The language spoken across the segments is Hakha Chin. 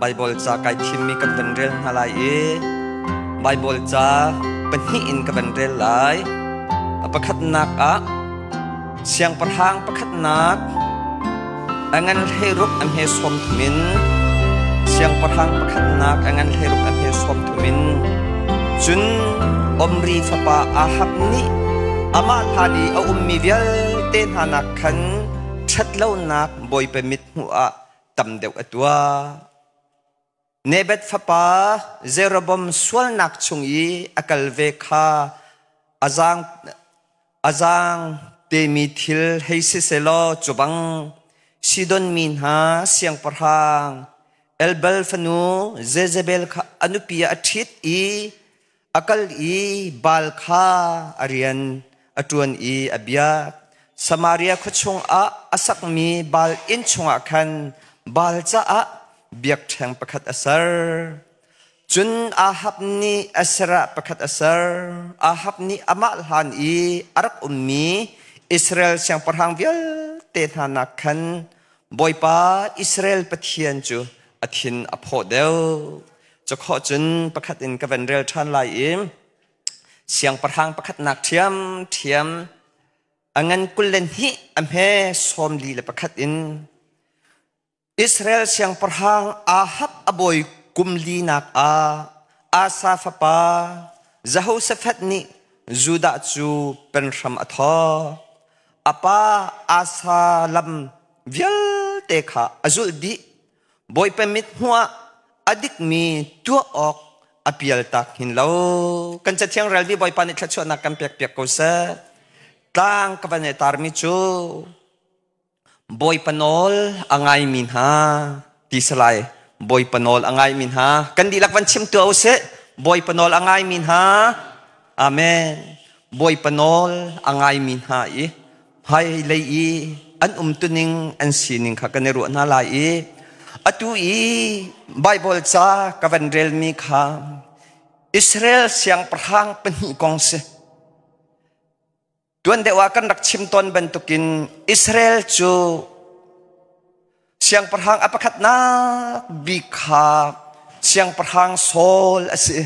Bible ca kai thimmi kan van rel hna lai i Bible ca pahnih in ka van rel lai. A pakhatnak ah Siangpahrang pakhatnak a ngan 16 a hme 30 in Siangpahrang pakhatnak a ngan 16 a hme 30 in cun Omri fapa Ahab nih amah hlan i a ummi vialte hna nak khan ṭhatlonak Bawipa mithmuh ah tam deuh a tuah. Nebat fapa Jeroboam sualnak chung i a kal ve kha a zaang temi thil hei si selaw cu bang Sidon mi hna siangpahrang Elbal fanu Jezebel kha a nupi ah a ṭhit i a kal i Baal kha a rian a ṭuan i a biak. Samaria khua chungah a sakmi Baal inn chungah khan Baal caah biakṭheng pakhat a ser. Cun Ahab nih Asherah pakhat a ser. Ahab nih amah hlan i a rak ummi Israel siangpahrang vialte hna nak khan Bawipa Israel Pathian cu a thin a phawh deuh. Cakhawh cun pakhat in ka van rel ṭhan lai i siangpahrang pakhatnak ṭhiamṭhiam a ngan 22 a hme 41 in Israel siangpahrang Ahab a bawi kum linak ah Asa fapa Jehoshaphat nih Judah cu penhram a thawk. A pa Asa lam vialte kha a zulh dih. Bawipa mit hmuh ah a dikmi tuah awk a pialtak hin lo. Kan cathiang rel bi Bawipa nih thluachuahnak kan pek piak ko seh. Tlang ka van i tarmi cu Bawipa nawl a ngaimi hna ti salai Bawipa nawl a ngaimi hna kan dihlak van chim tuah usih. Bawipa nawl a ngaimi hna. Amen. Bawipa nawl a ngaimi hna i hmailei i an umtuning an sining kha kan i ruah hna lai i atu i Baibal ca ka van relmi kha Israel siangpahrang pahnih kong si. Tuan deuh ah kan rak chim tawn bantukin Israel cu siangpahrang a pakhatnak bik kha siangpahrang Saul a si.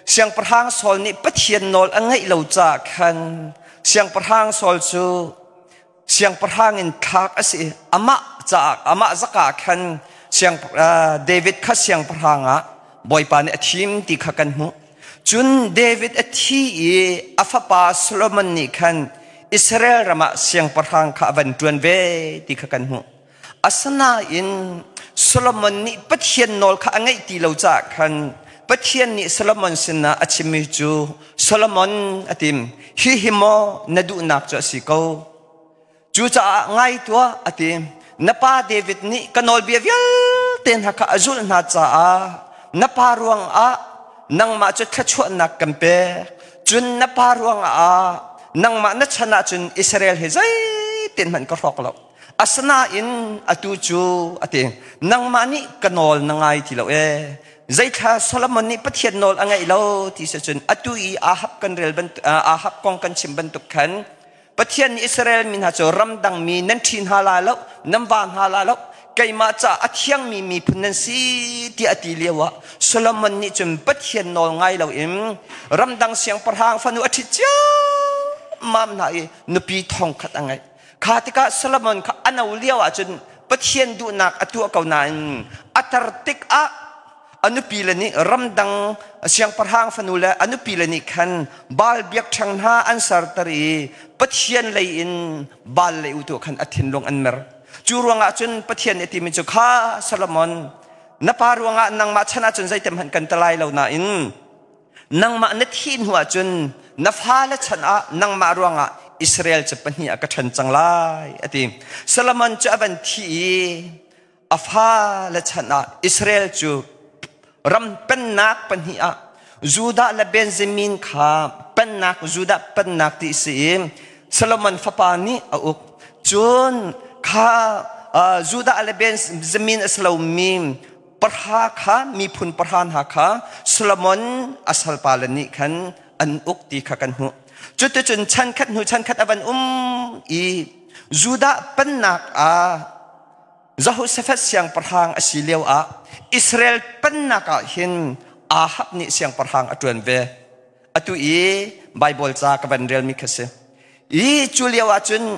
Siangpahrang Saul nih Pathian nawl a ngaih lo caah khan siangpahrang Saul cu siangpahrang in thlak a si. Amah caah amah zaka khan siang David kha siangpahrang ah Bawipa nih a thim ti kha kan hmuh. Cun David a thi i a fapa Solomon nih khan Israel ram ah siangpahrang kha a van ṭuan ve ti kha kan hmuh. Asinain Solomon nih Pathian nawl kha a ngaih ti lo caah khan Pathian nih Solomon sinah a chimmi cu Solomon a tim hihi maw na duhnak cu a si ko cucaah ngai tuah a ti na pa David nih ka nawlbia vialte hna kha a zulh hna caah na pa ruangah nangmah cu thluachuahnak kan pek cun na pa ruangah nangmah na chan ahcun Israel hi zeitin hmanh ka hrawk lo Asinain atu cu a ti, nangmah nih ka nawl na ngai ti lo ee. Zeithla Solomon nih Pathian nawl a ngaih lo ti si cun atu i Ahab kan rel bantuk Ahab kong kan chim bantuk khan Pathian nih Israel mi hna cu ramdang mi nan ṭhi hna la lo, nan va hna la lo, keimah ca a thiangmi miphun nan si tiah a ti lio ah Solomon nih cun Pathian nawl ngai loin ramdang siangpahrang fanu a ṭhit ciammam hna i nupi thongkhat a ngeih. Kha tikah Solomon kha a no lio ahcun Pathian duhnak a tuah ko nain a tar tikah a nupi le nih ramdang siangpahrang fanu le a nupi le nih khan Baal biakṭheng hna an serter i Pathian lei in Baal lei u tu khan a thinlung an mer. Cu ruangah cun Pathian nih a timi cu kha Solomon na pa ruangah nangmah chan ahcun zeitem hmanh kan ti lai lo nain Nangmah na thih hnu ahcun na fale chan ah nangmah ruangah Israel cu pahnih ah ka ṭhen cang lai, a ti. Solomon cu a van thi i a fale chan ah Israel cu ram pennak pahnih ah Judah le Benjamin kha pennak Judah pennak ti si i Solomon fapa nih a uk. Cun kha Judah le Benjamin a si lomi pahra kha miphun pahra hna kha Solomon a salpa le nih khan an uk ti kha kan hmuh. Cuticun chan khat hnu chan khat a van um i Judah pennak ah Jehoshaphat siangpahrang a si lio ah Israel pennak ah hin Ahab nih siangpahrang a ṭuan ve. Atu i Baibal ca ka van relmi kha si. I cu lio ah cun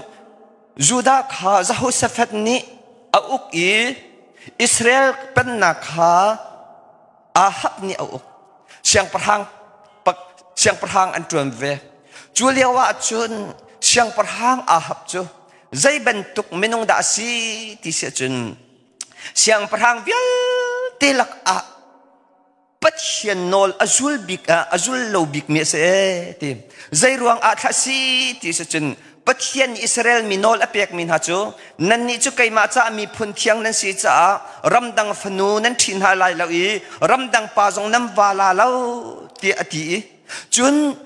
Judah kha Jehoshaphat nih a uk i Israel pennak kha Ahab nih a uk. Siangpahrang siangpahrang an ṭuan ve. Cu lio ah cun siangpahrang Ahab cu zei bantuk minung dah a si ti si ahcun siangpahrang vialte lakah Pathian nawl a zul bik a zul lo bik mi a si ee ti. Zei ruang ah thlah si ti si cun Pathian Israel mi nawl a pek mi hna cu nannih cu keimah caah miphun thiang nan si caah ramdang fanu nan ṭhi hna lai lo i ramdang pa zong nan va la lo tiah a ti i cun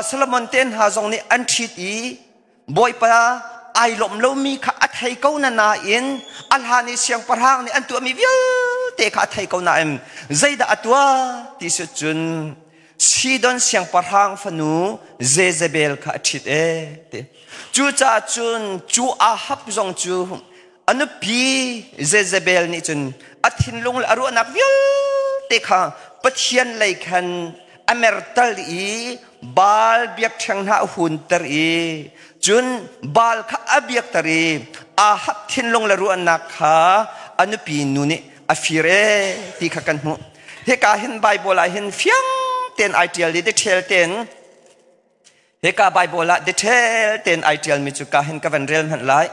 Solomon te hna zong nih an ṭhit i Bawipa ai lawm lomi kha a thei ko na nain a hlan i siangpahrang nih an tuahmi vialte kha a thei ko nain zeidah a tuah ti si cun Sidon siangpahrang fanu Jezebel kha a ṭhit ee ti. Cucaah cun cu Ahab zong cu a nupi Jezebel nih cun a thinlung le a ruahnak vialte kha Pathian lei khan a mertal i Baal biakṭheng hna a hunter i cun Baal kha a biakter i Ahab thinlung le ruahnak kha a nupi nu nih a fir ee ti kha kan hmuh. Hika hin Baibal ah hin fiang tein ai ṭial i detail tein hika Baibal ah detail tein ai ṭialmi cu ka hin ka van rel hmanh lai.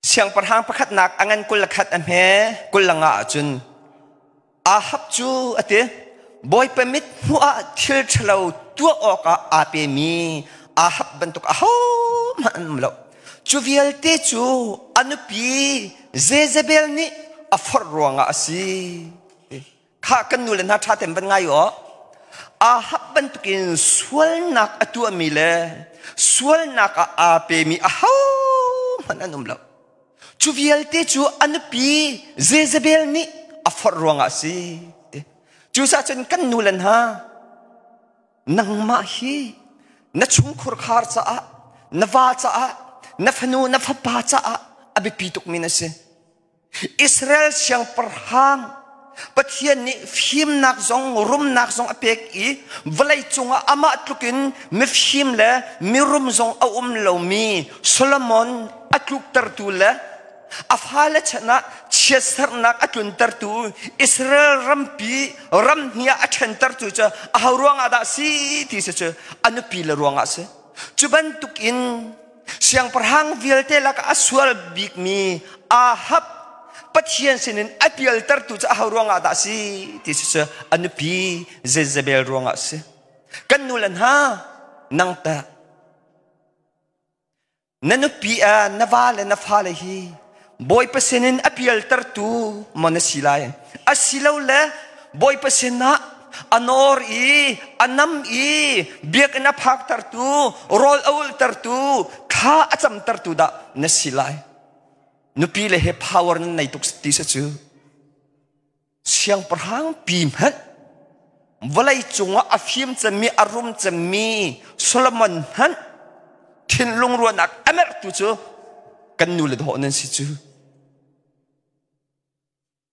Siangpahrang pakhatnak a ngan 21 a hme 25 ahcun Ahab cu a ti Bawipa mit hmuh ah thil ṭhalo tuah awkah aa pemi Ahab bantuk ahohmanh an um lo. Cu vialte cu a nupi Jezebel nih a forh ruangah a si. Kha kan nu le hna ṭha tein van ngai u. Ahab bantukin sualnak a tuahmi le sualnak ah aa pemi ahohmanh an um lo. Cu vialte cu a nupi Jezebel nih a forh ruangah a si. Cucaah cun kan nu le hna nangmah hi na chungkhur khar caah na va caah na fanu na fapa caah a biapi tukmi na si. Israel siangpahrang Pathian nih fimnak zong rumnak zong a pek i vawlei cungah amah tlukin mifim le mirum zong a um lomi Solomon a tluktertu le a fale chan ah chiatsernak a tluntertu Israel rampi ram hnih ah a ṭhentertu cu aho ruangah dah si ti si cu a nupi le ruangah si. Cu bantukin Siangpahrang vialte lakah a sual bikmi Ahab Pathian sinin a pialtertu cu aho ruangah dah a si ti cu a nupi Jezebel ruangah a si. Kan nu le hna nang tah na nupi na va le na fale hi Bawipa sinin a pialtertu maw na si lai? Asilole Bawipa sinah a nawr i a nam i biakinn a phaktertu, rawl a ulhtertu, thla a camtertu dah na si lai. Nupi le he power nan nei tuk ti sa cu. Siangpahrang pi hmanh vawlei cungah a fim cemmi a rum cemmi Solomon hmanh thinlung ruahnak a merhtu cu kan nu le dawh nan si cu.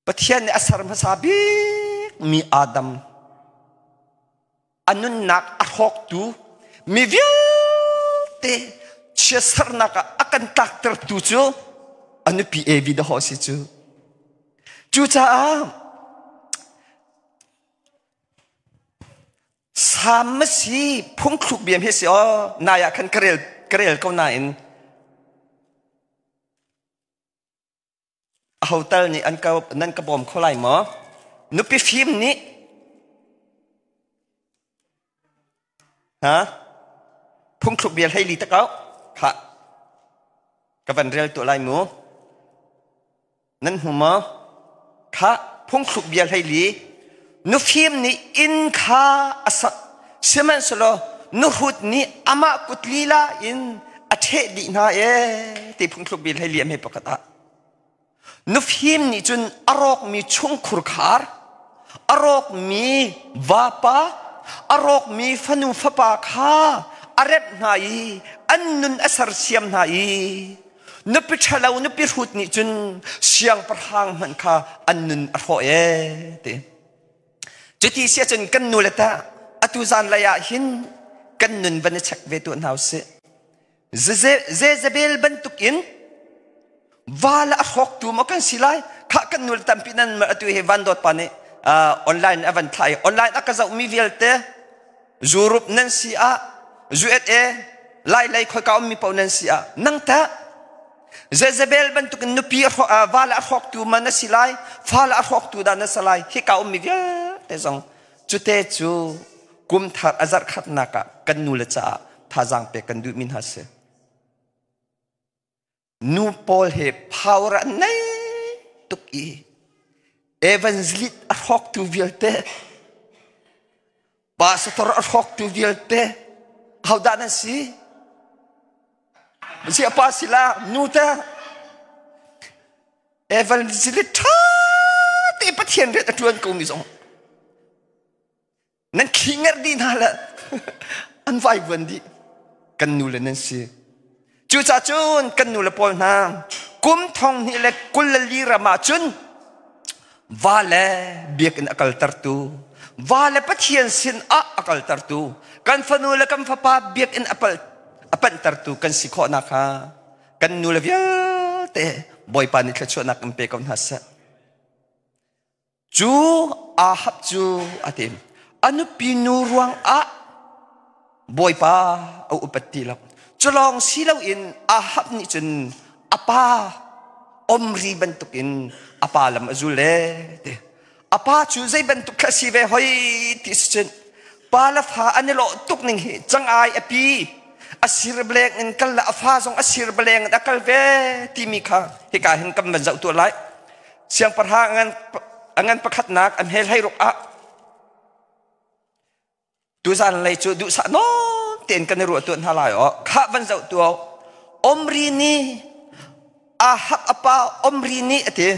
Pathian nih a ser hmasa bikmi Adam a nunnak a hrawktu mi vialte chiatsernak ah a kan tlaktertu cu a nupi Evi dahawh si cu. Cucaah Salm a si phungthluk bia hi si aw nai ah khan ka rel ka rel ko nain aho tal nih an ka nan ka bawm kho lai maw? Nupi fim nih ha phungthluk bia 14 tak au kha ka van rel tuah lai mu nan hmu maw kha phungthluk bia 14 nufim nih inn kha a sak sihmanhsehlaw nuhrut nih amah kut lila in a ṭheh dih hna ee ti phungthluk bia 14 a hme pakhat ah Nufim nih cun a rawkmi chungkhur khar, A rawkmi vapa, a rawkmi fanu fapa kha a remh hna i an nun a sersiam hna i nupi ṭhalo nupi hrut nih cun siangpahrang hmanh kha an nun a hrawh ee ti. Cuti si ahcun kan nu le ta atu zan lei ah hin kan nun van i check ve tuah hna usih. Jezebel bantukin va le a hrawktu maw kan si lai khah kan nu le tampi nan atu hi van dawt pa nih online a van thlah i online a ka zohmi vialte Europe nan si ah USA lai lei khoika ummi paoh nan si ah nang tah Jezebel bantukin nupi va le a hrawktu ma na si lai fa le a hrawktu dah na si lai hika ummi vialte zong cute cu kum thar a zarh khatnak ah kan nu le caah thazaang pek kan duhmi hna si. Nu pawl he power an nei tuk i evangelist a hrawktu vialte pastor a hrawktu vialte hodah nan si? Si a pa sila nu te evangelist ṭha te Pathian rian a ṭuan ko mi zong Nan khinger dih hna le an vaivuan dih. Kan nu le nan si. Cucaah cun kan nu le pawl hna kum thong hnih le 24 ram ah cun va le biakinn a kaltertu va le Pathian sin ah a kaltertu kan fanu le kan fapa biakinn a panhtertu kan si khawh nakhnga kan nu le vialte Bawipa nih thluachuahnak in pe ko hna seh. Cu Ahab cu a ti. A nupi nu ruangah Bawipa a upat ti lo. Culawng si loin Ahab nih cun a pa Omri bantukin a pa lam a zul e ti. A pa cu zei bantuk kha si ve hoi ti si cun pa le fa an i lawh tuk ning hi cangai a pi a sir beleng in kal le a fa zong a sir beleng in a kal ve timi kha hika hin kan van zoh tuah lai. Siangpahrang a ngan pakhatnak an hel hlei ruk ah tuzan lei cu duhsah nawn tein kan i ruah tuan hna lai aw khah van zoh tu Omri nih Ahab a pa Omri nih a ti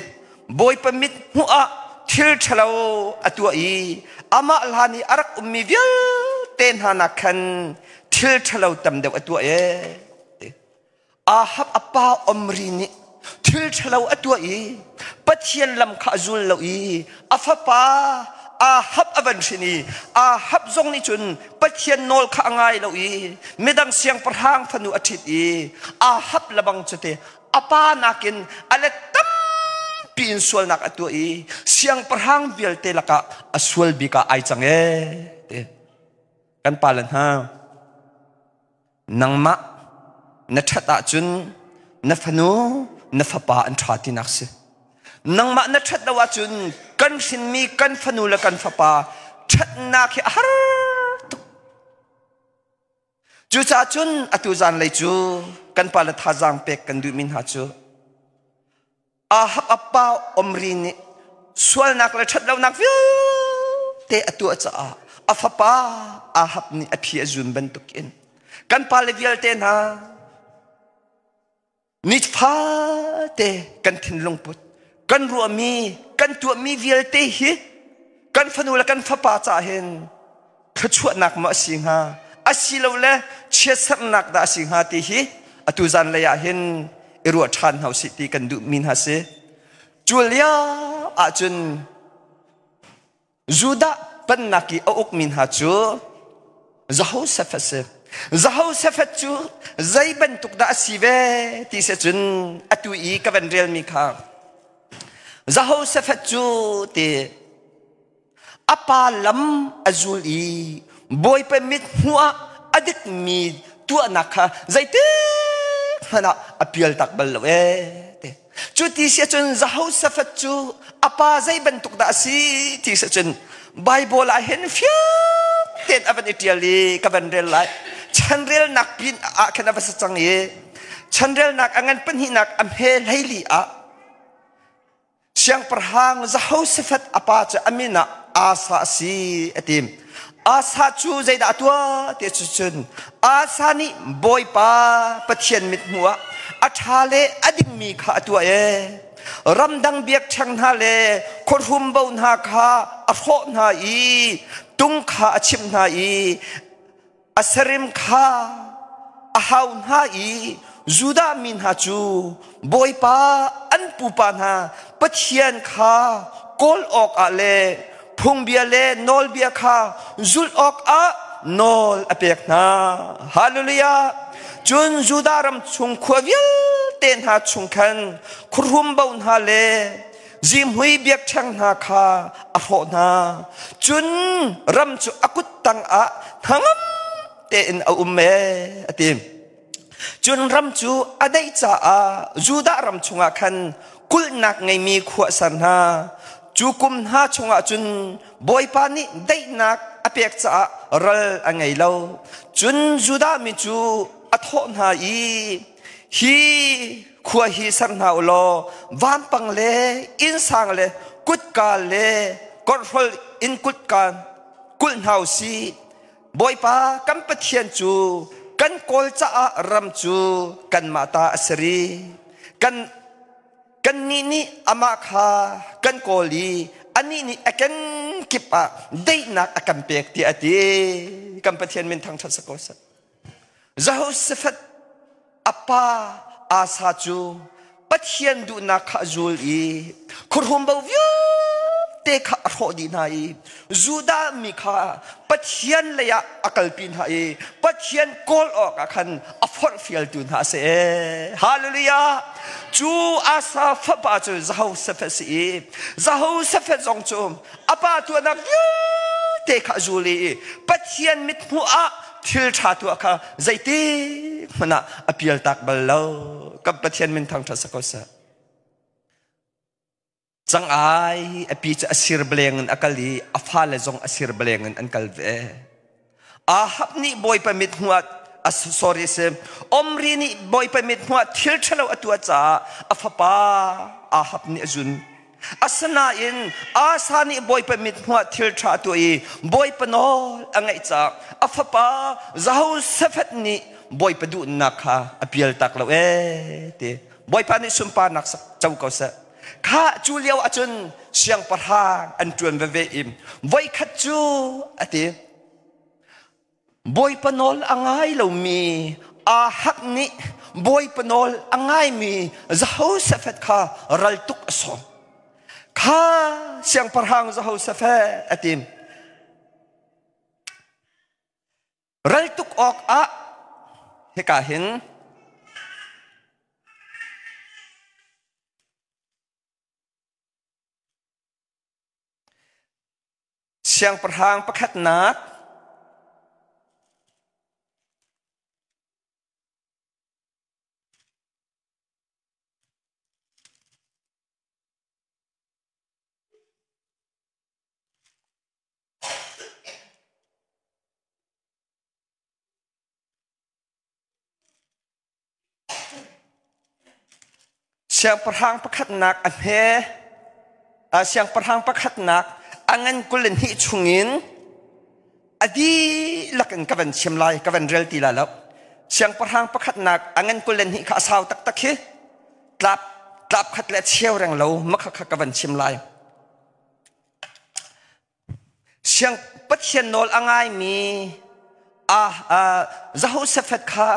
Bawipa mit hmuh ah thil ṭhalo a tuah i amah hlan i a rak ummi vialte hna nak khan thil ṭhalo tam deuh a tuah ee Ahab a pa Omri nih thil ṭhalo a tuah i Pathian lam kha a zul lo i a fapa Ahab a van hrin i Ahab zong nih cun Pathian nawl kha a ngai lo i midang siangpahrang fanu a ṭhit i Ahab lebang cu te a pa nakin a let tampi in sualnak a tuah i siangpahrang vialte lakah a sual bik ah ai cang ee ti kan pale hna Nangmah na ṭhat ahcun na fanu na fapa an ṭha tinak si. Nangmah na ṭhat lo ahcun kan hrinmi kan fanu le kan fapa ṭhatnak hi a har tuk. Cucaah cun atu zanlei cu kan pale thazaang pek kan duhmi hna cu Ahab a pa Omri nih sualnak le ṭhatlonak vialte a tuah caah a fapa Ahab nih a phi a zun bantukin kan pale vialte hna nifate kan thinlung put kan ruahmi kan tuahmi vialte hi kan fanu le kan fapa caah hin thluachuahnak maw a si hnga asilole chiatserhnak dah a si hnga ti hi atu zanlei ah hin i ruah ṭhan hna usih ti kan duhmi hna si. Cu lio ahcun Judah pennak i a ukmi hna cu Jehoshaphat si. Jehoshaphat cu zei bantuk dah a si ve ti si cun atu i ka van relmi kha Jehoshaphat cu ti A pa lam a zul i Bawipa mit hmuh ah a dikmi tuahnak kha zeitik hmanh ah a pial tak bal lo ee ti. Cu ti si ahcun Jehoshaphat cu a pa zei bantuk dah a si ti si ahcun Bible ah hin fiang tein a van i ṭial i ka van rel lai. Chanrelnak pin ah khan a va si cang i chanrelnak a ngan pahnihnak a hme 14 ah Siangpahrang Jehoshaphat a pa cu a min ah Asa a si a ti. Asa cu zeidah a tuah ti cu cun Asa nih Bawipa Pathian mithmuh ah a ṭha le a dingmi kha a tuah ee. Ramdang biakṭheng hna le Khuahrum bo hna kha a hrawh hna i tung kha a chimh hna i a sarim kha a hau hna i Judah mi hna cu Bawipa an pupa hna Pathian kha kawl awkah le phungbia le nawlbia kha zulh awkah nawl a pek hna. Hallelujah! Cun Judah ram chung khua vialte hna chung khan khuahrum bo hna le zihmui biakṭheng hna kha a hrawh hna. Cun ram cu a kut tangah hnangam tein a um ee, a ti. Cun ram cu a daih caah Judah ram chungah khan kulhnak ngeimi khua a ser hna. Cu kum hna chungah cun Bawipa nih daihnak a pek caah ral a ngei lo. Cun Judah mi cu a thawh hna i, Hi khua hi ser hna u law vampang le innsang le kutka le korhrol in kutka kulh hna u sih. Bawipa kan Pathian cu kan kawl caah ram cu kanmah ta a si rih. Kan kannih nih amah kha kan kawl i anih nih a kenkip ah daihnak a kan pek tiah a ti. Kan Pathian min thangṭhat si ko seh. Jehoshaphat a pa Asa cu Pathian duhnak kha a zul i khuahrum bo vialte kha a hrawh dih hna i Judah mi kha Pathian lei ah a kalpi hna i Pathian kawl awkah khan a forhfialtu hna a si. Hallelujah! Cu Asa fapa cu Jehoshaphat a si i Jehoshaphat zong cu a pa tuahnak vialte kha a zul i Pathian mithmuh ah thil ṭha tuah kha zeitik hmanh ah a pialtak bal lo. Kan Pathian min thangṭhat si ko seh. Cang ai a pi cu a sir beleng in a kal i a fale zong a sir beleng in an kal ve. Ahab nih Bawipa mit hmuh ah sorry si Omri nih Bawipa mit hmuh ah thil ṭhalo a tuah caah a fapa Ahab nih a zun. Asinain Asa nih Bawipa mithmuh ah thil ṭha a tuah i Bawipa nawl a ngaih caah a fapa Jehoshaphat nih Bawipa duhnak kha a pialtak lo ee ti. Bawipa nih sunparnak sak co ko seh. Kha cu lio ahcun siangpahrang an ṭuan veve i voikhat cu a ti. Bawipa nawl a ngai lomi Ahab nih Bawipa nawl a ngaimi Jehoshaphat kha raltuk a sawm. Kha siangpahrang Jehoshaphat a ti. Raltuk awkah hika hin Siangpahrang pakhatnak Siangpahrang pakhatnak a hme siangpahrang pakhatnak a ngan 22 chungin a dihlak in ka van chim lai ka van rel ti lai lo. Siangpahrang pakhatnak a ngan 22 kha a sau taktak hi tlap tlap khat le cheu reng lo makha kha ka van chim lai. Siang Pathian nawl a ngaimi Jehoshaphat kha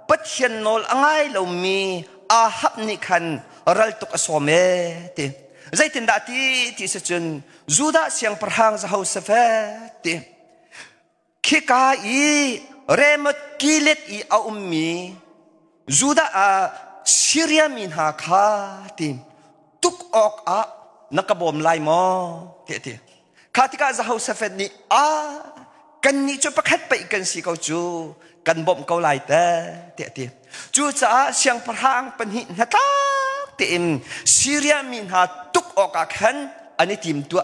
Pathian nawl a ngai lomi Ahab nih khan raltuk a sawm ee ti. Zeitindah ti ti si cun Judah siangpahrang Jehoshaphat ti khika i Ramoth Gilead i a ummi Judah ah Syria mi hna kha ti tuk awkah na ka bawm lai maw tiah a ti. Kha tikah Jehoshaphat nih a kannih cu pakhat paih kan si ko cu kan bawmh ko lai te tiah a ti. Cucaah siangpahrang pahnih hnatlak tein Syria mi hna tuk awkah khan an i tim tuah.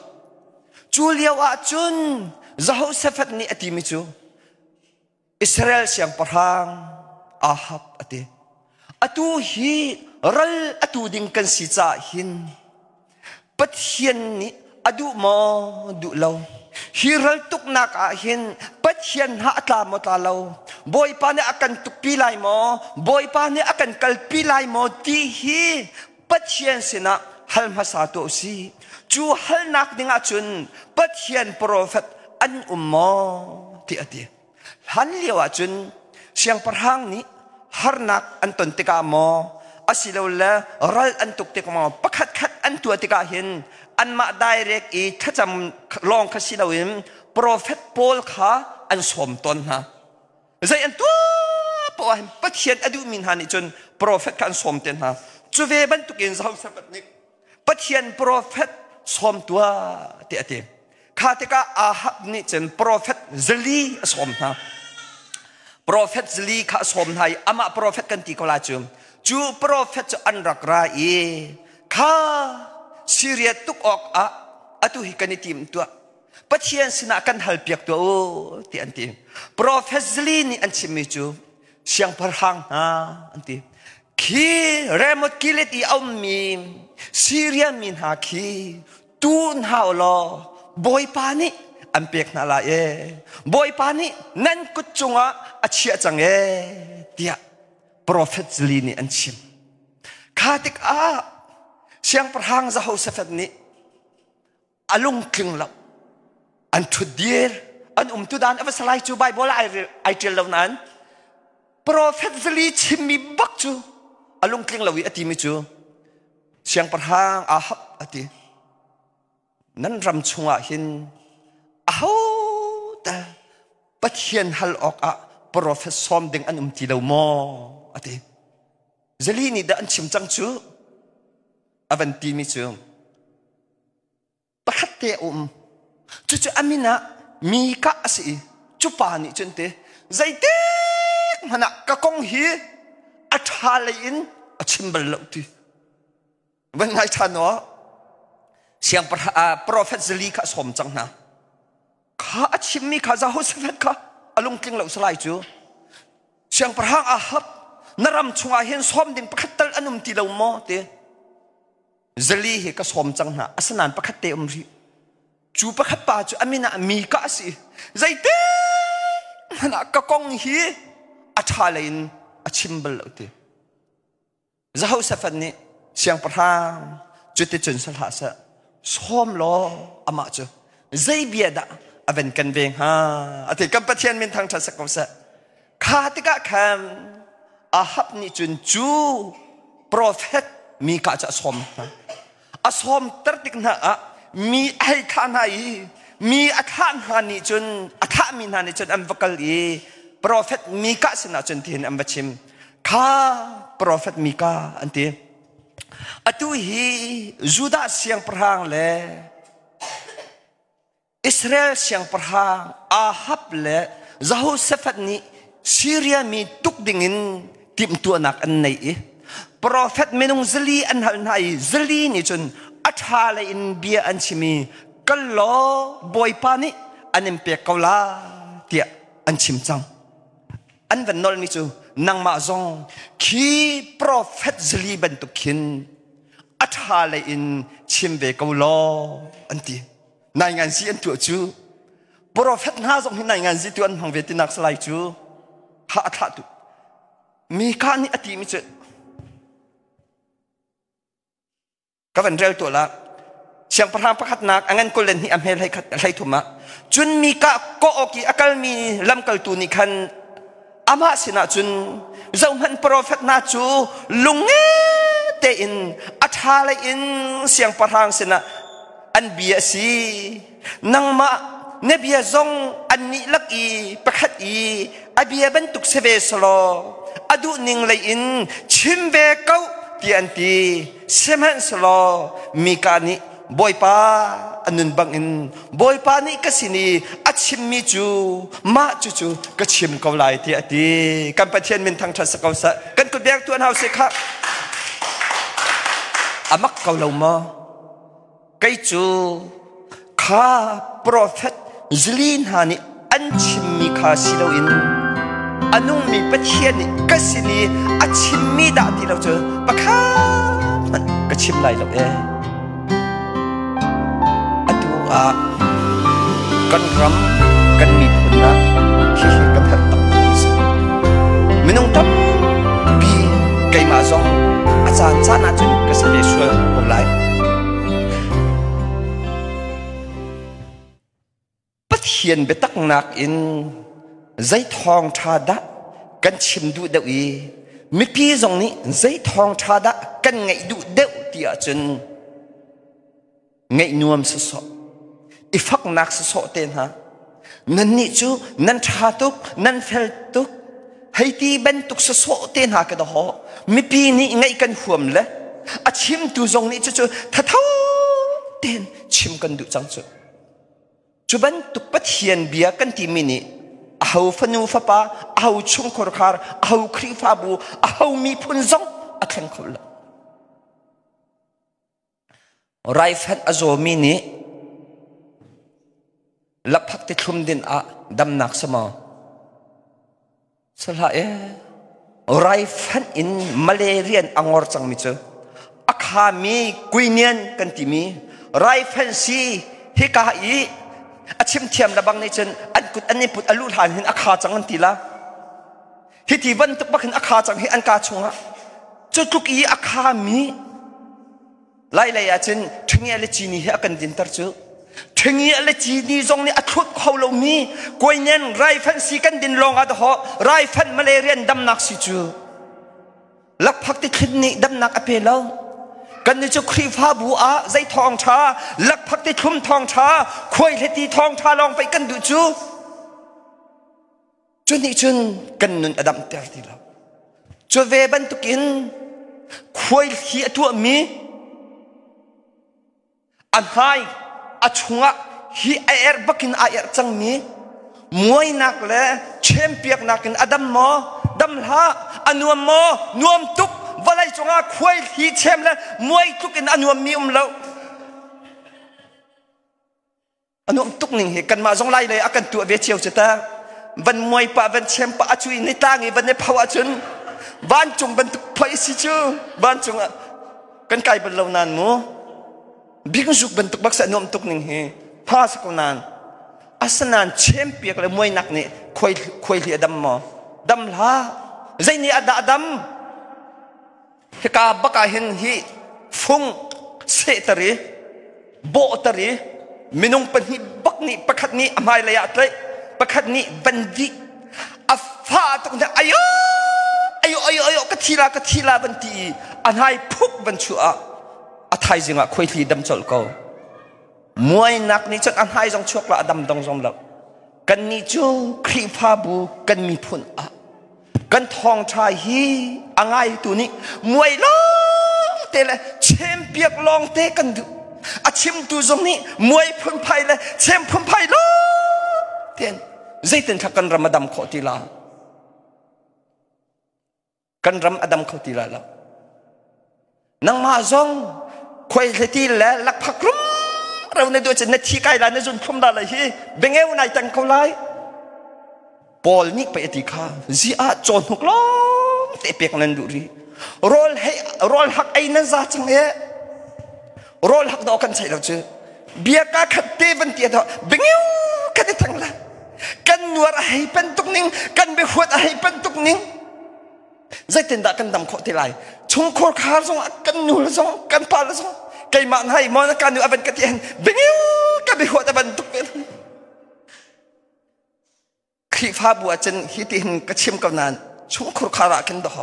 Cu lio ah cun Jehoshaphat nih a timi cu Israel siangpahrang Ahab a ti. Atu hi ral atu ding kan si caah hin Pathian nih a duh maw duh lo. Hi ral tuknak ah hin Pathian hna a tla maw tla lo. Bawipa nih a kan tukpi lai maw? Bawipa nih a kan kalpi lai maw ti hi Pathian sinah hal hmasa tuah u sih. Cu halnak ding ahcun Pathian profet an um maw? ti a ti. Hlan lio ahcun siangpahrang nih harnak an ton tikah maw asilole ral an tuk tik maw pakhatkhat an tuah tikah hin anmah direct i thlacam lawng kha si loin profet pawl kha an sawm tawn hna. Zei an tuah poah hin Pathian a duhmi hna nih cun profet kha an sawm te hna. Cu ve bantukin Jehoshaphat nih Pathian profet sawm tuah ti a ti. Kha tikah Ahab nih cun profet zali a sawm hna. Profet zali kha a sawm hna i amah profet kan ti ko lai cu. Cu profet cu an rak ra i kha Syria tuk awk ah atu hi kan i tim tuah. Pathian sinah kan hal piak tuah u ti an ti. Profet zali nih an chimmi cu siangpahrang hna an ti. Khi Ramoth Gilead i a ummi Syria mi hna khi tu hna u law Bawipa nih an pek hna lai e. Bawipa nih nan kut cungah a chiah cang e tiah profet zali nih an chim. Kha tikah siangpahrang Jehoshaphat nih a lungtling lo an ṭhutdir an umtu dan a va salai cu Bible ah ai ṭial lo nain profet zali chimmi bak cu a lungtling lo i a timi cu siangpahrang Ahab a ti nan ram chungah hin aho tal Pathian hal awkah profet sawm ding an um ti lo maw a ti zali nih dah an chim cang cu a van timi cu pakhat te a um cucu a min ah Mika a si i cu pa nih cun te zeitik hmanh ah ka kong hi a ṭha lei in a chim bal lo ti van ngai ṭhan aw siangpahrang profet zali kha a sawm cang hna kha a chimmi kha Jehoshaphat kha a lungtling lo salai cu siangpahrang Ahab na ram chungah hin sawm ding pakhat tal an um ti lo maw ti Zali hi ka sawm cang hna asinain pakhat te um rih cu pakhat pa cu a min ah Mika a si zeitik hmanh ah ka kong hi a ṭha lei in a chim bal lo ti Jehoshaphat nih siangpahrang cuticun si hlah seh sawm law amah cu zei bia dah a van kan ve hnga a ti kan Pathian min thangṭhat sak ko seh kha tikah khan Ahab nih cun cu profet Mika cu a sawm hna a sawmter tik hna ah mi a hei thlah hna i mi a thlah hna nih cun a thlahmi hna nih cun an va kal i profet Mika sinah cun tihin an va chim kha profet Mika an ti atu hi Judah siangpahrang le Israel siangpahrang Ahab le Jehoshaphat nih Syria mi tuk dingin timhtuahnak an nei i profet minung zali an hal hna i zali nih cun a ṭha lei in bia an chim i kal law Bawipa nih an in pek ko la tiah an chim cang. An van nolmi cu nangmah zong khi profet zali bantuk khin a ṭha lei in chim ve ko law an ti. Nainganzi an tuah cu profet hna zong hi nainganzi tu an hmang ve tinak salai cu ha a thlah tu Mika nih a timi cu ka van rel tuah la siangpahrang pakhatnak a ngan 22 a hmel hlei thum ah cun Mika kawh awk i a kalmi lamkaltu nih khan amah sinah cun zohhmanh profet hna cu lungnge tein a ṭha lei in siangpahrang sinah an bia a si nangmah na bia zong annih lak i pakhat i a bia bantuk si ve selaw a duh ning lei in chim ve ko ti an ti sihmanhsehlaw Mika nih Bawipa a nun bangin Bawipa nih ka sin i a chimmi cu mah cucu ka chim ko lai tiah a ti. Kan Pathian min thangṭhat si ko seh. Kan kut bek tuan hau si khah. A mak ko lo maw? Kei cu kha profet zili hna nih an chimmi kha si loin a nungmi Pathian nih ka sin i a chimmi dah ti lo cu pakhat hmanh ka chim lai lo ee. Atu ah kan ram kan miphun ah hihi kan herh taktak a si. Minung tampi keimah zong a caan caan ahcun ka si ve sual ko lai. Pathian biataknak in zei thawngṭha dah kan chim duh deuh i mipi zong nih zei thawngṭha dah kan ngaih duh deuh ti ahcun ngaih nuam sawsawh i faknak sawsawh te hna nannih cu nan ṭha tuk nan fel tuk hei ti bantuk sawsawh te hna ka daw mipi nih ngaih kan huam le a chimtu zong nih cucu thatho tein chim kan duh cang cu. Cu bantuk Pathian bia kan timi nih aho fanu fapa, aho chungkhar khar, aho Khrihfabu, aho miphun zong a thleng kho lo. Raifanh a zawmi nih lakphak ti thlum din ah damnak samaw Sahlah e raifanh in malaria in a ngor cangmi cu a khami kuinian kan timi raifanh si hika i a chim thiam lebang nih cun an kut an i put a luh hlan hin a kha cang an ti la. Hiti bantuk bak hin a kha cang hi an ka chungah cu tluk i a khami Lai lei ah cun ṭhinge le cini hi a kan dinter cu. Ṭhinge le cini zong nih a thlut kho lomi kuainen raifanh si kan din lawng ah dahawh raifanh malaria damnak si cu. Lakphak ti thlit nih damnak a pe lo. Kan nih cu Khrihfabu ah zei thawng ṭha, lakphak ti thlum thawng ṭha, khuaihleti thawng ṭha lawng pei kan duh cu. Cu nih cun kan nun a damter ti lo. Cu ve bantukin khuaihli a tuahmi a hmai a chungah hi a erh bakin a erh cangmi muainak le champiaknak in a dam maw? Dam hlah. A nuam maw? Nuam tuk. Vawlei cungah khuaihli chem le muai tluk in a nuammi um lo. A nuam tuk ning hi kanmah zong lai lei a kan tuah ve cio cu ta. Van muai pah van chem pah a cui ni tlang i van i pho ahcun vancung bantuk phoi si cu vancung ah kan kai bal lo nan mu. Bingzuk bantuk bak sa nuam tuk ning hi pha si ko nan. Asinain chem piak le muainak nih khuai khuai hli a dam maw? Dam hlah. Zei nih a dah a dam? Hika bak ah hin hi fung sehter i bawhter i minung pahnih bak nih pakhat nih a hmailei ah tlaih pakhat nih van dih a fa tuk hna ayo ayo ayo ayo ka thi la ka thi la van ti i a hnai phuk van chuah ah a thaizing ah khuaithli dam colh ko. Muainak nih cun a hnai zong chuak lo a dam dong zong lo. Kannih cu Khrihfabu kan miphun ah kan thawngṭha hi a ngaitu nih muai lawng te le chempiak lawng te kan duh. A chimtu zong nih muai phunphai le chem phunphai lawng tein zeitin thla kan ram a dam khawh ti la? Kan ram a dam kho ti lai lo. Nangmah zong khuaihleti le lakphak rum ro na duh cun na thi kai lai na zun thlum da lai hi bengeu nai teng ko lai. Paul nih pei a ti kha zi ah caw hnuk lawng te pek nan duh ri. Rawl hei rawl hak ei nan za cang e. Rawl hak do kan chei lo cu. Bia ka khat te van ti do bengeu kan i thang la. Kan nuar a hei pen tuk ning kan biahuat a hei pen tuk ning. Zeitindah kan dam khawh ti lai? Chungkhur khar zong kan nu le zong kan pa le zong keimah nai mo na ka nu avan ka ti hen bengeu ka biahuat a ban tuk ve. Khrihfabu ah cun hi ti hin ka chim ko nain chungkhur khar ah khin doh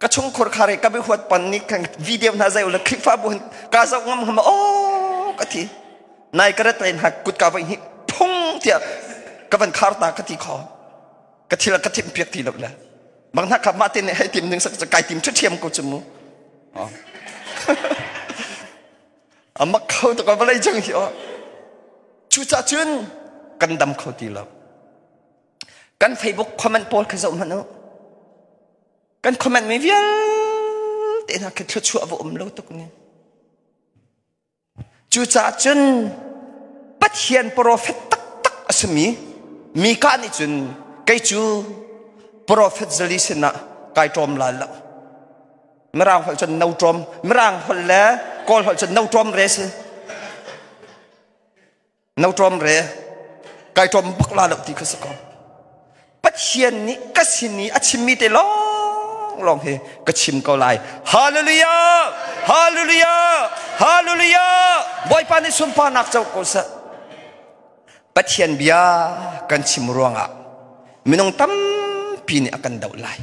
ka chungkhur khar i ka biahuat pon ni kan video hna zei ule Khrihfabu hin ka zoh ngam ngam oh ka thi nai ka rat len ha kut ka voi hi phung tiah ka van khar ta ka ti kho ka thil ka thim piak ti lo le bang hna kha mah te nih hei tim ding sak kai tim ṭhiam ko chu mu amak kho tuk vawlei cang hi o cucah cun kan dam kho ti lo. Kan Facebook comment pawl kha zoh hmanh u. Kan comment mi vialte hna khi thluachuah va um lo tuk ni. Cucaah cun Pathian profet taktak a simi Mika nih cun kei cu profet zali sinah kai ṭawm lai lo. Mirang holh cun no ṭawm, Mirang holh le Kawl holh cun no ṭawm re si. No ṭawm re kai ṭawm bak la lo ti kha si ko. Pathian nih ka sin i a chimmi te lawng lawng hi ka chim ko lai. Hallelujah! Hallelujah! Hallelujah! Bawipa nih sunparnak co ko seh. Pathian bia kan chim ruangah minung tampi nih a kan doh lai.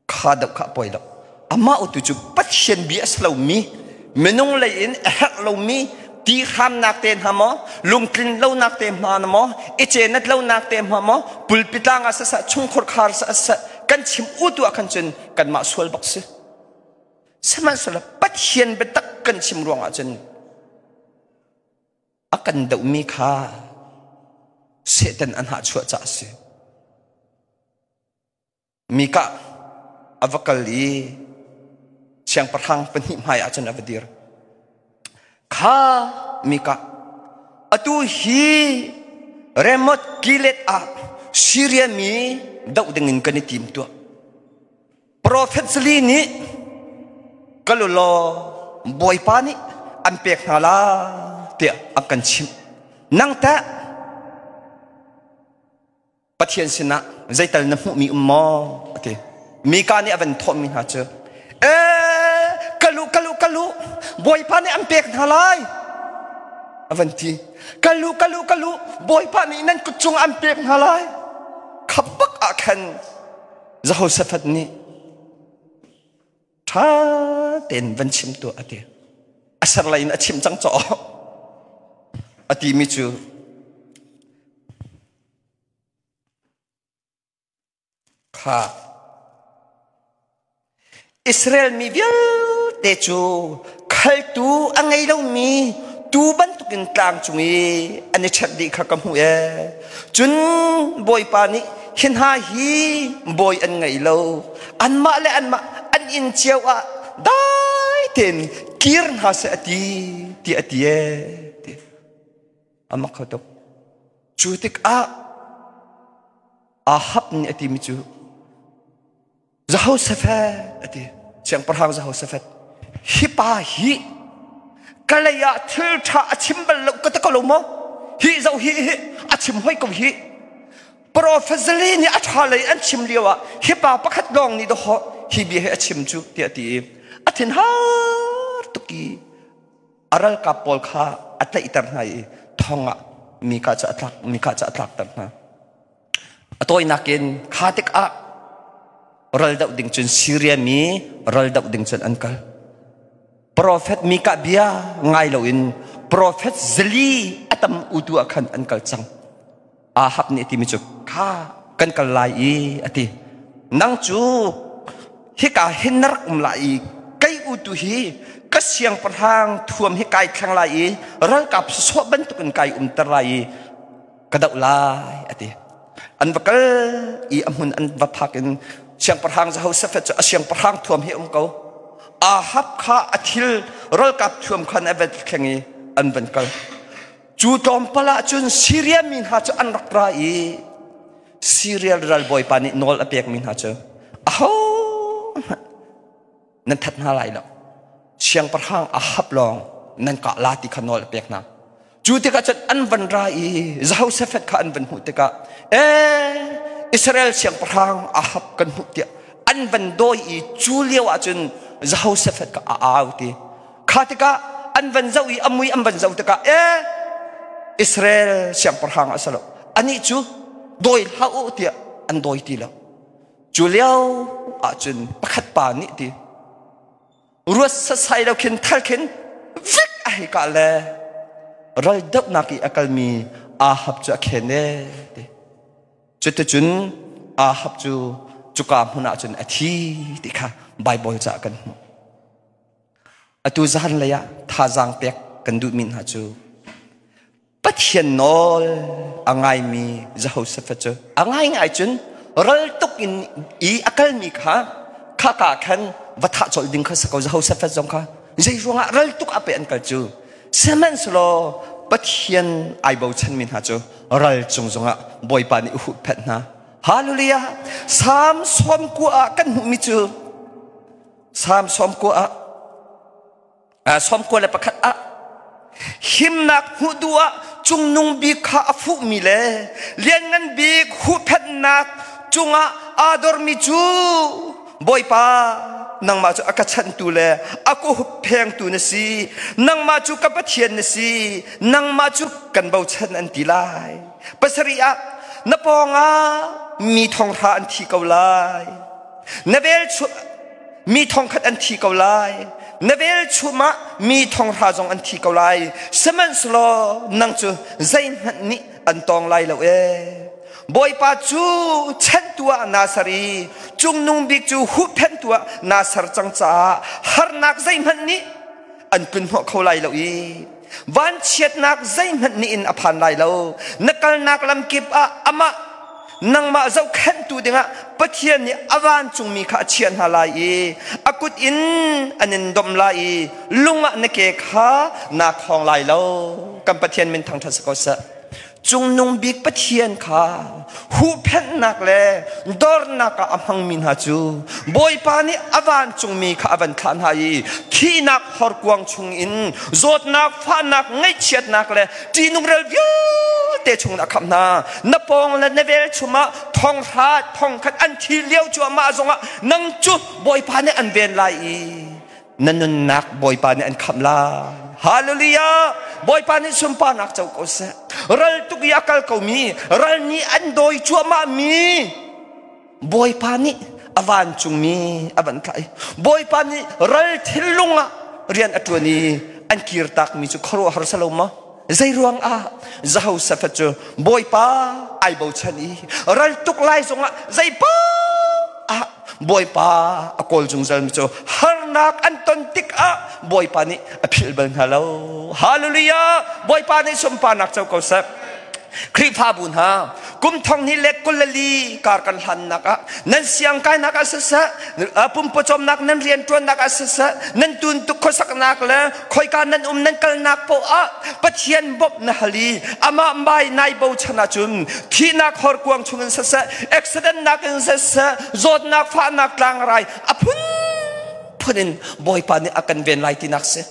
Kha doh kha a poi lo. Amah utu cu Pathian bia a si lomi, minung lei in a herh lomi ti hramnak te hna maw, lungtlin lonak te hna maw, i cenat lonak te hna maw, pulpit tlang ah siseh, chungkhur khar siseh, kan chim u tu ah khan cun kanmah sual bak si. Sihmanhsehlaw Pathian biatak kan chim ruangah cun a kan dohmi kha Satan an hahchuah caah a si. Mikah a va kal i siangpahrang pahnih hmai ah cun a va dir. Kha Mikah, atu hi Ramoth Gilead ah Siria mi doh dingin kan i tim tuah. Profet Zali nih kal u law Bawipa nih an pek hna la tiah a kan chimh. Nang teh Pathian sinah zeital na hmuhmi um maw? A ti. Mika nih a van thawhmi hna cu, ee kal u kal u kal u Bawipa nih an pek hna lai a van ti. Kal u kal u kal u Bawipa nih nan kut cung an pek hna lai. Kha bak ah khan Jehoshaphat nih ṭha tein van chim tuah a ti. A ser lei in a chim cang caw. A timi cu kha Israel mi vialte cu khaltu a ngei lomi tuu bantukin tlang cung i an i ṭhep dih kha ka hmuh ee. Cun Bawipa nih hi hna hi bawi an ngei lo, anmah le anmah an inn cio ah dai tein kir hna seh a ti, tiah a ti ee. Ti. A mak kho tuk. Cu tikah Ahab nih a timi cu Jehoshaphat a ti. Siangpahrang Jehoshaphat hi pa hi kalei ah thil ṭha a chim bal lo ka ti ko lo maw? Hi zoh hi hi a chim hoi ko hi. Prophet Zali nih a ṭha lei an chim lio ah hi pa pakhat lawng nih dawh hi bia hi a chim cu tiah a ti i a thin har tuk i a ralkap pawl kha a tlaihter hna i thong ah Mika cu a tlak Mika cu a tlakter hna. A tawinak in kha tikah ral doh ding cun Syria mi ral doh ding cun an kal. Profet Mika bia ngai loin profet zali a tam utu ah khan an kal cang. Ahab nih a timi cu kha kan kal lai i a ti. Nang cu hika hin na rak um lai i kei utu hi ka siangpahrang thuam hi kai thleng lai i ralkap sawsawh bantukin kai umter lai i ka doh lai a ti. An va kal i a hmun an va phak in siangpahrang Jehoshaphat cu a siangpahrang thuam hi um ko. Ahab kha a thil ralkap thuam khan a va thleng i an van kal. Cu tlawmpal ah cun Syria mi hna cu an rak ra i Syria ralbawipa nih nawl a pekmi hna cu ahohmanh nan that hna lai lo. Siangpahrang Ahab lawng nan kah la ti kha nawl a pek hna. Cu tikah cun an van ra i Jehoshaphat kha an van hmuh tikah ee Israel siangpahrang Ahab kan hmuh tiah an van dawi i cu lio ah cun Jehoshaphat kha a au ti. Kha tikah an van zoh i a mui an van zoh tikah ee Israel siangpahrang a si lo. Anih cu dawi hlah u tiah an dawi ti lo. Cu lio ahcun pakhat pa nih ti ruat sasai lo khin thal khin vik a hei kah le ral dohnak i a kalmi Ahab cu a khen e ti. Cuticun Ahab cu cuka hmun ah cun a thi ti kha Baibal ca kan hmuh. Atu zan lei ah thazaang pek kan duhmi hna cu Pathian nawl a ngaimi Jehoshaphat cu a ngaingai cun ral tuk in i a kalmi kha khaka khan va thah colh ding kha si ko Jehoshaphat zong kha zei ruangah ral tuk a pe an kal cu sihmanhsehlaw Pathian ai bochanmi hna cu ral cung zongah Bawipa nih a huhphenh hna Hallelujah Salm 90 ah kan hmuhmi cu Salm 90 ah 91 ah himnak hmuh duh ah cungnung bik kha a fuhmi le lianngan bik huhphenhnak cungah aa dormi cu Bawipa Nangmah cu a ka chanhtu le a ka hupphengtu na si. Nangmah cu ka Pathian na si. Nangmah cu kan bochan an ti lai. Pasarih ah na pawngah mi thonghra an thi ko lai. Na velchum mi thongkhat an thi ko lai. Na velchum ah mi thonghra zong an thi ko lai. Sihmanhsehlaw nang cu zeihmanh nih an tawng lai lo ee. Bawipa cu chanhtu ah naa ser i cungnung bik cu huhphenhtu ah naa ser cang caah harnak zeihmanh nih an tlunhnawh kho lai lo i vanchiatnak zeihmanh nih in a phan lai lo. Na kalnak lam kip ah amah nangmah zohkhenhtu dingah Pathian nih a vancungmi kha a chiah hna lai i a kut in an in domh lai i lung ah na ke kha naa khawng lai lo. Kan Pathian min thangṭhat si ko seh. Cungnung bik Pathian kha huhphenhnak le dornak ah a hmangmi hna cu Bawipa nih a vancungmi kha a van thlah hna i thihnak horkuang chungin zawtnak, fahnak, ngaihchiatnak le ṭihnungrel vialte chungin a khamh hna. Na pawng le na velchum ah thonghra thongkhat an thi lio cuahmah zongah nang cu Bawipa nih an ven lai i na nunnak Bawipa nih an khamh lai. Hallelujah! Bawipa nih sunparnak co ko seh. Ral tuk i a kal komi, ral nih an dawi cuahmah mi, Bawipa nih a vancungmi a van thlah i Bawipa nih ral thinlung ah rian a ṭuan i an kirtakmi cu khuaruahhar si lo maw? Zei ruang ah Jehoshaphat cu Bawipa ai bochan i ral tuk lai zongah zeipa ah Bawipa a kawl zungzal mi cu harnak an ton tikah Bawipa nih a philh bal hna lo. Hallelujah! Bawipa nih sunparnak co ko seh. Khrihfabu hna kum thong hnih le 24 kar kan hlannak ah nan siangkainak ah siseh, pumpawcawmnak nan rianṭuannak ah siseh, nan tuntuk khuasaknak le khoika nan um nan kalnak poah ah Pathian bawmh na hal i amah mai nai bochan ahcun thihnak horkuang chungin siseh, accident nak in siseh, zawtnak fahnak tlangrai a phunphun in Bawipa nih a kan ven lai tinak si.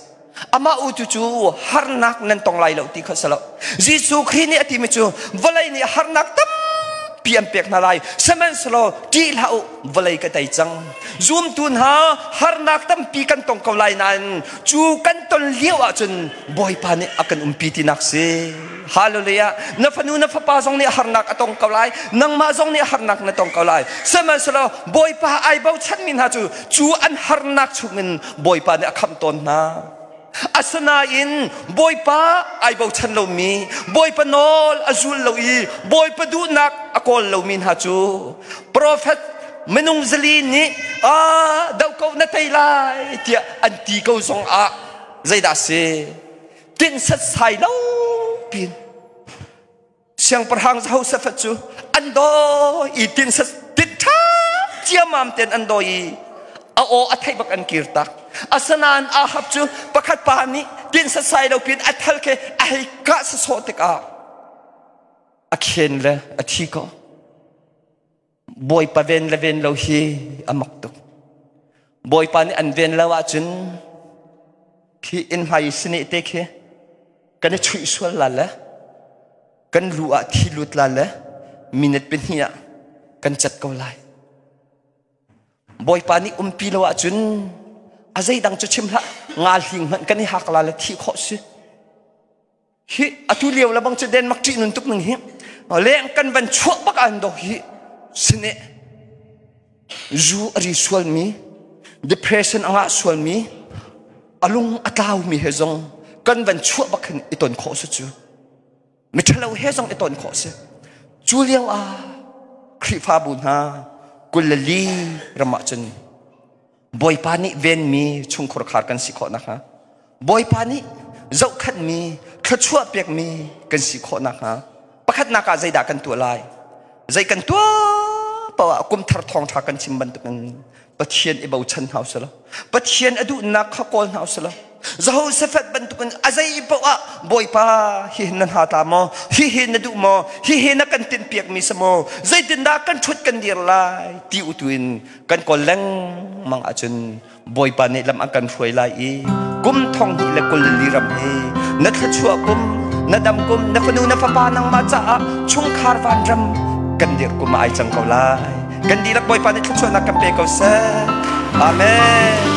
Amah u tu cu harnak nan tong lai lo ti kha si lo. Jesuh Khrih nih a timi cu vawlei nih harnak tampi an pek hna lai. Sihmanhsehlaw ṭih hlah u, vawlei ka tei cang. Zumtu hna harnak tampi kan tong ko lai nain cu kan ton lio ahcun Bawipa nih a kan umpi tinak si. Hallelujah. Na fanu na fapa zong nih harnak a tong ko lai. Nangmah zong nih harnak na tong ko lai. Sihmanhsehlaw Bawipa ai bochanmi hna cu cu an harnak chungin Bawipa nih a khamh tawn hna. Asinain Bawipa ai bochan lomi, Bawipa nawl a zul lo i Bawipa duhnak a kawl lomi hna cu profet minung zali nih ah do ko na tei lai tiah an ti ko zong ah zeidah si tinh setsai lo pin Siangpahrang Jehoshaphat cu an dawi i tin ṭha ciamam ten an dawi i a aw a theih bak an kir tak. Asinain Ahab cu pakhat pa nih tin setsai lo pin a thal ke a hei kah sasawh tikah a khen le a thi ko. Bawipa ven le ven lo hi a mak tuk. Bawipa nih an ven lo ahcun khi inn hmai sini te khi kan i chuih sual la le kan lu ah thi lut la le minute pahnih ah kan cat ko lai. Bawipa nih umpi lo ahcun a zeidang cu chim hlah nga hling hmanh kan i hak la le thi khawh si. Hi atu lio le bang cu Denmark ṭih nun tuk ning hi leng kan van chuah bak an do hi sine zu a ri sualmi, depression a ngah sualmi, a lung a tlaumi he zong kan van chuah bak hin i ton khawh si cu miṭhalo he zong i ton khawh si. Cu lio ah Khrihfabu hna 24 ram ah cun Bawipa nih venmi chungkhur khar kan si khawh nakhnga, Bawipa nih zohkhenhmi thluachuah pekmi kan si khawh nakhnga, pakhatnak ah zeidah kan tuah lai? Zei kan tuah paoh ah kum thar thawngṭha kan chim bantukin Pathian i bochan hna usih law, Pathian a duhnak kha kawl hna usih law, Jehoshaphat bantukin a zei paoh ah Bawipa, hihi na hna tla maw? Hihi na duh maw? Hihi na kan tinhpiakmi si maw? Zeitindah kan ṭhut kan dir lai? Ti u tu in kan kawl lengmang ahcun Bawipa nih lam an kan hruai lai i kum 2024 ram hi na thluachuah kum, na dam kum, na fanu na fapa nangmah caah chungkhar vanram kan dirh kum ah ai cang ko lai. Kan dihlak Bawipa nih thluachuahnak kan pe ko seh. Amen.